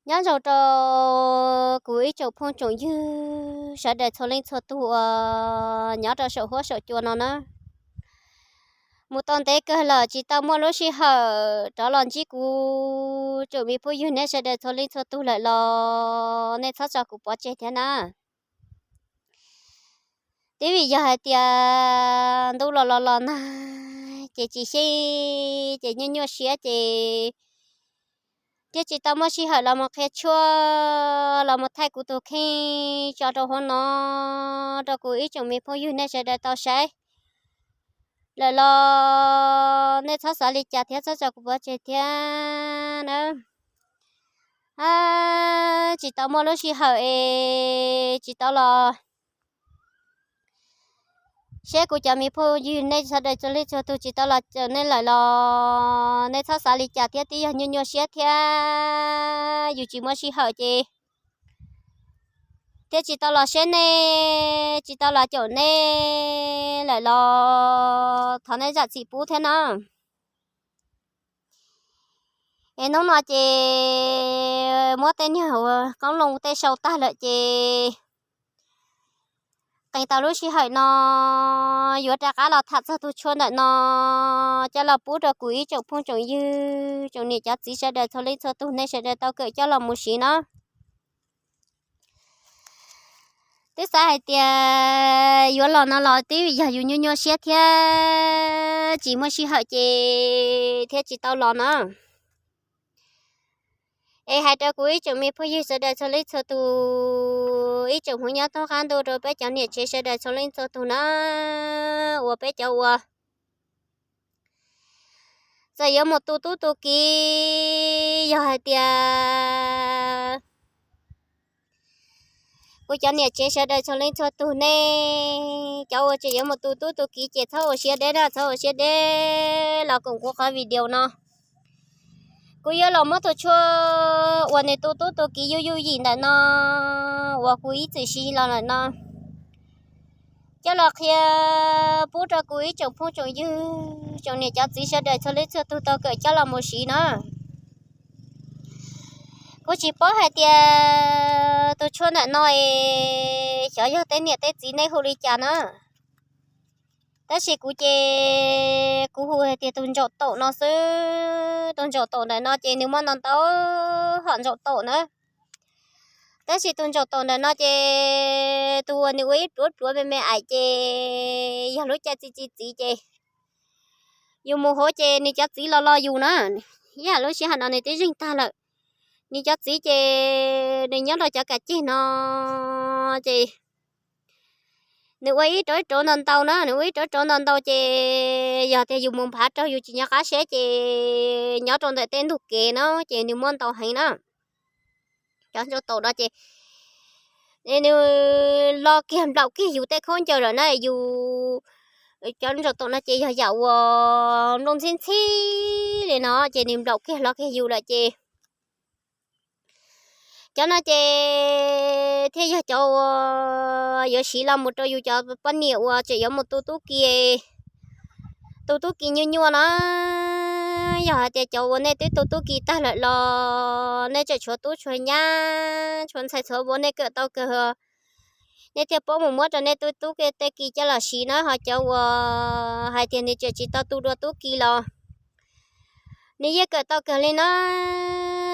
Nyob zoo rau kuv ib tsoom phooj tsoom ywg sawv daws txhua leej txhua tus uas nyob rau saum huab saum cua no na. Mus tau ntev kawg lawm tsis tau muaj lub sij hawm rov los ntsib kuv tsoom me phooj ywg nej sawv daws txhua leej txhua tus lawm los nej txhob tso kuv pov tseg thiab na. Twb vim yog hais tias ntuj los los los nag ces tsis xyeej ces nyuaj nyuaj siab ces thiaj tsis tau muaj sij hawm los mus qhia tshuaj los mus thaij kuv tus kheej tso rau hauv no rau kuv ib tsoom me phooj ywg nej sawv daws tau saib lawm los nej txhob xav li cas thiab txhob tso kuv pov tseg thiab na. Tsis tau muaj lub sij hawm es tsis tau los seb kuv cov me phooj ywg nej sawv daws txhua leej txhua tus tsis tau los caum nej lawm los nej txhob xav li cas thiab, twb yog nyuaj nyuaj siab thiab yus tsis muaj sij hawm ces thiaj tsis tau los seb nej, tsis tau los caum nej lawm los thov nej zam txim pub thiab na. Es hnub no ces muab tej niag qoob loo tej sau tag lawm ces qee tau lub sij hawm no yuav rov qab los tham txog tus tshuaj ntawm no coj los pub rau kuv ib tsoom phooj tsoom ywg tsoom niam cov txiv sawv daws txhua leej txhua tus nej sawv daws tau kawm coj los mus siv no. Twb xav hais tias yuav los no los twb yog yus nyuaj nyuaj siab thiab tsis muaj sij hawm ces thiaj tsis tau los no. Es hais rau kuv ib tsoom me phooj ywg sawv daws txhua leej txhua tus, ib tsoom hmoob nyob thoob qab ntuj, rau peb cov niam tsev sawv daws txhua leej txhua tus na, uas peb cov uas txawm yuav mus tu tub tu kiv, yog hais tias kuv cov niam tsev sawv daws txhua leej txhua tus nej cov uas tseem yuav mus tu tub tu kiv ces txhob ua siab deb na, txhob ua siab deb los koom kuv qhov video no. Kuv yuav los muab tus tshuaj uas nws tu tub tu kiv yuj yuj yim ntawm no uas kuv ib txwm siv los ntawm no coj los qhia pub rau kuv ib tsoom phooj tsoom ywg tsoom niam cov txiv sawv daws txhua leej txhua tus tau kawm coj los mus siv na. Kuv tsis paub hais tias tus tshuaj ntawm no es xyov yog tej niam tej txiv nej hu li cas na. Tab sis kuv ces kuv hu hais tias tus ntsaum taum no xwb. Tus ntsaum taum ntawm no ces nws muaj ntau ntau hom ntsaum taum na. Tab sis tus ntsaum taum ntawm no ces tus uas nws ua ib pluav pluav me me aim ces yog lub caij txi txi txiv ces yus mus hauv ces nws cov txiv los los yus na. Ib yam lub sij hawm no nws twb zeeg tag lawm, nws cov txiv ces nws nyob rau cov kav ceg no ces nws ua ib rauv ib rauv ntau ntau na, nws ua ib rauv ib rauv ntau ntau ces yog tias yus mus nphav raug yus tsis nco qab seb ces nyob rau ntawm tej ntug kev na ces nws muaj ntau heev na. Cov ntsaum taum no ces nws lo kiag nplaum kiag yus tej khaub ncaws lawm na. Yus, cov ntsaum taum no ces yog yam uas nplooj ntxhib ntxhib li no ces nws nplaum kiag hlo kiag yus lawm ces cov no ces thiaj yog cov uas yuav siv los mus rau yus cov poj niam uas tseem yuav mus tu tub ki, tu tub ki nyuaj nyuaj na. Yog hais tias cov uas nej twb tu tub ki tag lawm los nej tseem tshuav tub tshuav nyab tshuav ntxhais tshuav vauv nej kawm tau kawg, nej thiaj paub mus muab rau nej tub tub tej ki coj los siv na. Ho cov uas hais tias nws tseem tsis tau tu dua tub ki los nws yeej kawm tau kawg li na.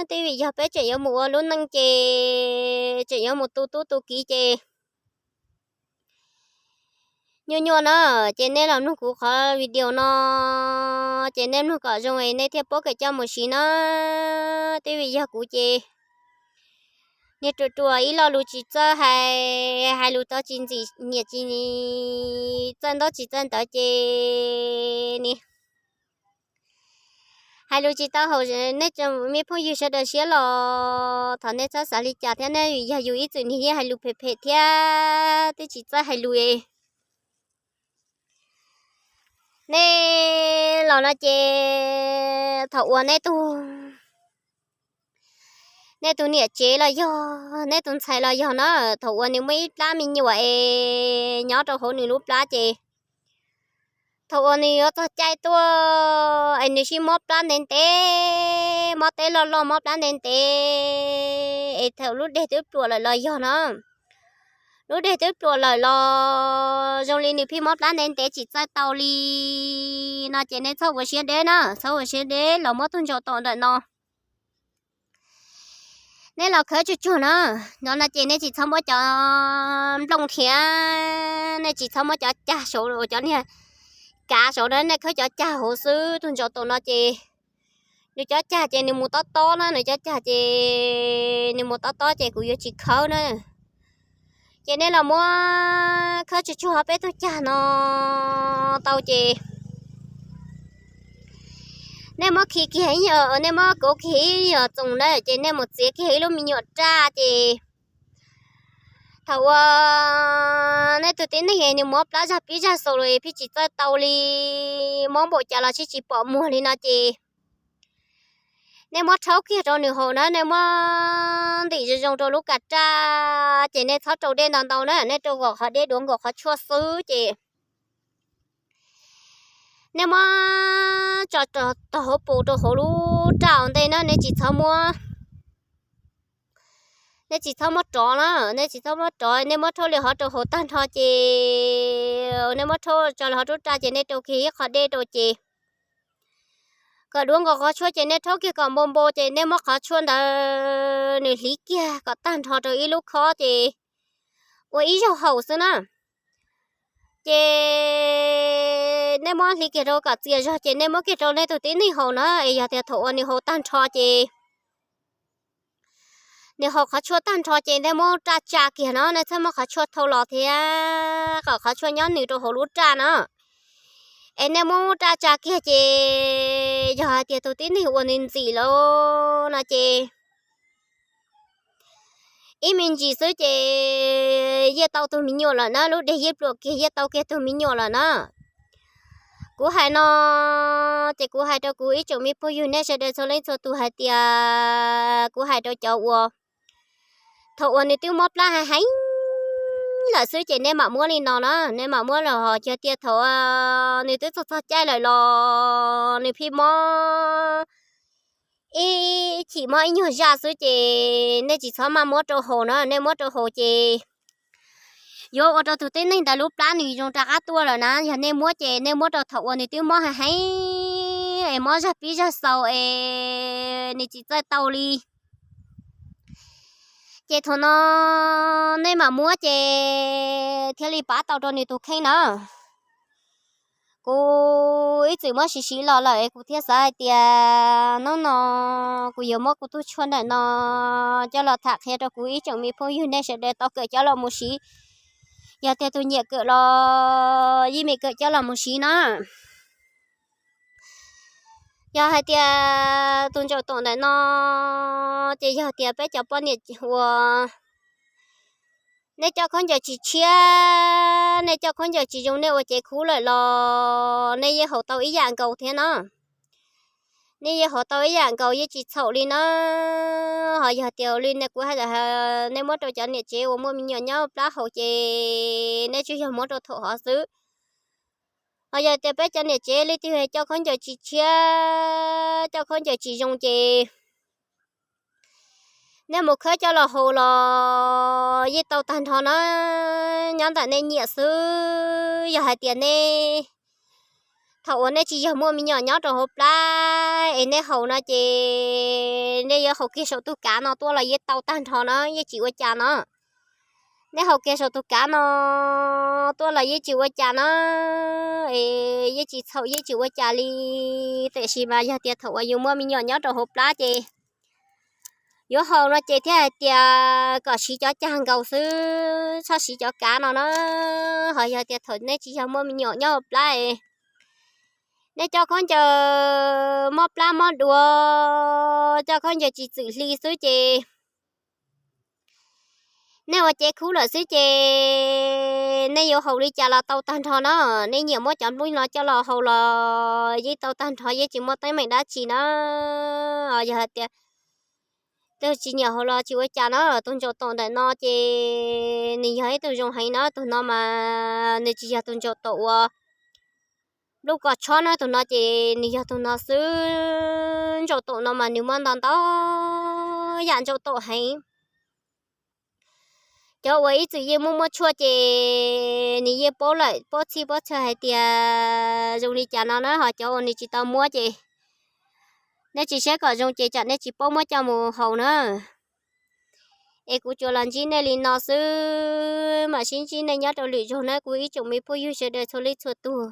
Twb vim yog peb tseem yuav mus ua lub neej ces tseem yuav mus tu tub tu ki ces nyuaj nyuaj na. Ces nej los mloog kuv qhov video no ces nej mloog kom zoo es nej thiaj paub kawm coj mus siv na. Twb vim yog kuv ces niag ruam ruam ib lo lus tsis txawj hais, hais lus tau tsis ntxim niam tsis txawj ntaub tsis txawj ntawv ces niag hais lus tsis tau haum nej tsoom me phooj ywg sawv daws siab los thov nej txhob xav li cas thiab ne. Yog yus ib txwm niag yeej hais lus phem phem thiab twb tsis txawj hais lus. Nej los no ces thaum uas nej tus, nej tus niam tsev los yog nej tus ntxhais los yog na, thaum uas nws muaj ib plab me nyuam es nyob rau hauv nws lub plab ces thaum uas nws yuav txog caij tuaj es nws sib mob plab ntev ntev, mob teb loj loj mob plab ntev ntev es thaum lub dej twb pluam lawm los yog no, lub dej twb pluam lawm los zoo li nws pheej mob plab ntev ntev tsis txawj tau li no ces nej txhob ua siab deb na, txhob ua siab deb los muab tus ntsaum tom ntawm no. Nej los khawb tsuag tsuag na, no no ces nej tsis txhob muab cov nplooj thiab nej tsis txhob muab cov cag saud, cov niag kav saud na, nej khawb cov cag hauv xwb. Tus ntsaum tom no ces nws cov cag ces nws mus tob tob na, nws cov cag ces nws mus tob tob ces kuv yuav tsis khawb na. Ces nej los muab khawb tsuag tsuag peb tug cag no tau ces nej muab khi kiag ib yam, nej muab kauv kiag ib yam txoos na, ces nej mus txiav kiag ib lub me nyuam raj ces thaum uas nej tus tib neeg nws mob plab zaj pib zaj xaus los pheej tsis txawj tau li, mob npaum cas los tsis tsis pom muag li no ces nej muab rhaub kiag rau nws haus na, nej muab ntim zoo zoo rau lub kav raj ces nej txhob rau dej ntau ntau na, nej rau nkaus qhov dej duav nkaus qhov tshuaj xwb ces nej muab tso rau hauv paus rau hauv lub raj ua ntej na, nej tsis txhob muab nej tsis txhob muab rov na, nej tsis txhob muab rov, nej muab rhaub li hov rau haus tag nrho ces nej muab rhaub tso li hov rub raj ces nej rau kiag ib qho dej rau ces kom duav nkaus qhov tshuaj ces nej rhaub kiag kom npau npau ces nej muab qhov tshuaj ntawd nws hliv kiag kom tag nrho rau ib lub khob ces ua ib zaug haus xwb na. Ces nej muab hliv kiag rau kom txias zog ces nej muab kiag rau nej tus tib neeg haus na, es yog tias thaum uas nws haus tag nrho ces nws haus qhov tshuaj tag nrho ces nej muab raj tsa kiag no, nej txhob muab qhov tshuaj thau los thiab kom qhov tshuaj nyob nws rau hauv lub raj no. Es nej muab raj tsa kiag ces yog hais tias tus tib neeg uas nws ntxim lawm no ces ib me ntsis xwb ces yeej tau tus me nyuam lawm na, lub dej yeej pluam kiag yeej tau kiag tus me nyuam lawm na. Kuv hais no ces kuv hais rau kuv ib tsoom me phooj ywg nej sawv daws txhua leej txhua tus hais tias kuv hais rau cov uas thaum uas nws twb mob plab heev heev lawm xwb ces nej mam muab li no na, nej mam muab los ho cog tias thaum nws twb txog txog caij lawm los nws pheej mob ib chim mob ib nyuag zaj xwb ces nej tsis txhob maj muab rau haus na, nej muab rau haus ces yuav ua rau tus tib neeg ntawd lub plab nws zoo rov qab tuaj lawm na. Yog nej muab ces nej muab rau thaum uas nws twb mob heev heev es mob zaj pib zaj xaus es nws tsis txawj tau li. Ces thaum no nej mam muab ces thiaj li pab tau rau nws tus kheej na. Kuv ib txwm muab siv siv los lawm es kuv thiaj xav hais tias hnub no kuv yuav muab kuv tus tshuaj ntawm no coj los tham qhia rau kuv ib tsoom me phooj ywg nej sawv daws tau kawm coj los mus siv. Yog tias tus nyiam kawm los yeej meem kawm coj los mus siv na. Yog hais tias tus ntsaum tom ntawm no ces yog tias peb cov poj niam uas nej coj khaub ncaws tsis tshiab, nej coj khaub ncaws tsis zoo, nej ua cev khub lawm los nej yeej haus tau ib yam nkaus thiab na. Nej yeej haus tau ib yam nkaus yeej tsis txhaum li na. Ho yog tias li kuv hais, nej muab rau cov niam tsev uas muaj me nyuam nyob plab haus ces nej tsuas yog muab rau thaum hov xwb. Ho yog tias peb cov niam tsev leej twg coj khaub ncaws tsis tshiab, coj khaub ncaws tsis zoo ces nej mus khawb coj los haus los yeej tau tag nrho na, nyob ntawm nej nyiam xwb. Yog hais tias nej thaum uas nej tsis yog muaj me nyuam nyob rau hauv plab es nej haus no ces nej yuav haus kiag saum tus kav no tuaj los yeej tau tag nrho na, yeej tsis ua cas no. Nej haus kiag saum tus kav no tuaj los yeej tsis ua cas na, es yeej tsis txhaum yeej tsis ua cas li. Tiam sis mas yog tias thaum uas yus muaj me nyuam nyob rau hauv plab ces yuav haus no ces thiaj hais tias kom siv cov cag nkaus xwb, txhob siv cov kav no na. Ho yog tias thaum nej tsis yog muaj me nyuam nyob hauv plab, nej coj khaub ncaws mob plab mob duav, coj khaub ncaws tsis txwm hli xwb ces nej ua cev khub lawm xwb ces nej yuav haus li cas los tau tag nrho na. Nej nyiam muab cov nplooj no coj los haus los yeej tau tag nrho, yeej tsis muaj teeb meem dab tsi na. Yog hais tias tus tsis nyiam haus los tsis ua cas na. Tus ntsaum tom ntawm no ces nws yog ib tug zoo heev na, tus no mas nws tsis yog tus ntsaum tom uas nplooj kos tshob na, tus no ces nws yog tus no xwb. Ntsaum tom no mas nws muaj ntau ntau yam ntsaum tom heev. Cov uas ib txwm yeej muaj muaj tshuaj ces nws yeej paub lawm, paub txhij paub txhia hais tias zoo li cas no na, ho cov uas nws tsis tau muab ces neb tsis saib kom zoo ces tsam neb tsis paub muab coj mus haus na. Es kuv tsuas los ntsib nej li no xwb, mam sib ntsib nej nyob rau lwm zaug na kuv ib tsoom me phooj ywg sawv daws txhua leej txhua tus.